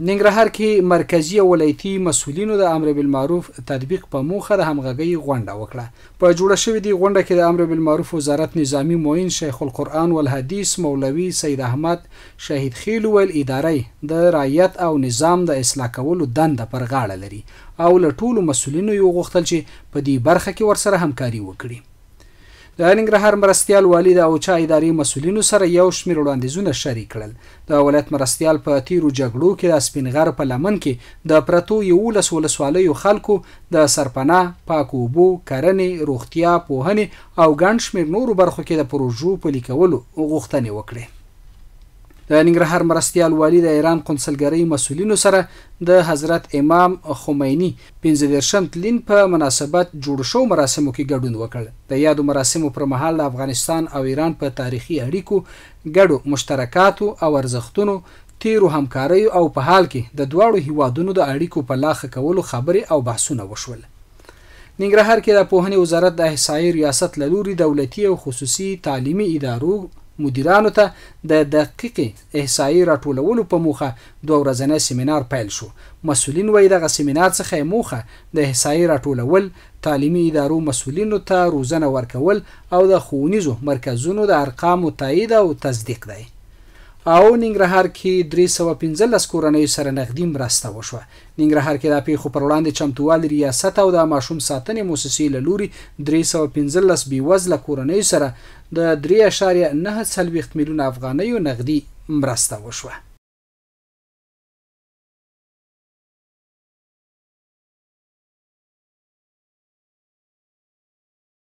ننګرهار کې مرکزي او ولایتي مسؤلینو د امر بالمعروف تطبیق په موخه د همغږۍ غونډه وکړه. په جوړه شوې دې غونډه کې د امر بالمعروف وزارت نظامي معین شیخ القرآن والحدیث مولوي سید احمد شهید خیل وویل، اداره یې د رعیت او نظام د اصلاح کولو دنده پر غاړه لري او له ټولو مسؤلینو یې وغوښتل چې په دې برخه کې ورسره همکاري وکړي. د ننګرهار مرستیال والي د اوچا ادارې مسؤلینو سره یو شمېر وړاندیزونه شریک کړل. د ولایت مرستیال په تیرو جګړو کې د سپین غر په لمن کې د پرتو 11 ولسوالیو خلکو د سرپناه، پاکو اوبو، کرنې، روغتیا، پوهنې او ګڼ شمېر نورو برخو کې د پروژو پلي کولو غوښتنې وکړې. د ننګرهار مرستیال والي د ایران قونسلګرۍ مسؤلینو سره د حضرت امام خمیني 35 تلین په مناسبت جوړو شوو مراسمو کې ګډون وکړ. د یادو مراسمو پر مهال د افغانستان او ایران په تاریخي اړیکو، ګډو مشترکاتو او ارزښتونو، تیرو همکاریو او په حال کې د دواړو هیوادونو د اړیکو په لا ښه کولو خبرې او بحثونه وشول. ننګرهار کې د پوهنې وزارت د احصایې ریاست له لوري دولتي او خصوصي تعلیمي ادارو مدیرانو ته د دقیقې احصایې راټولولو په موخه 2 ورځنی سیمینار پیل شو. مسؤلین وایي دغه سیمینار څخه یې موخه د احصایې راټولول، تعلیمي ادارو مسؤلینو ته روزنه ورکول او د ښوونیزو مرکزونو د ارقامو تایید او تصدیق دی. او ننګرهار کې 315 کورنیو سره نغدي مرسته وشوه. ننګرهار کې د پیښو پر وړاندې چمتووالي ریاست او د ماشوم ساتنې موسسې له لوري 315 بېوزله کورنیو سره د 3.49 میلیونه افغانیو نغدي مرسته وشوه.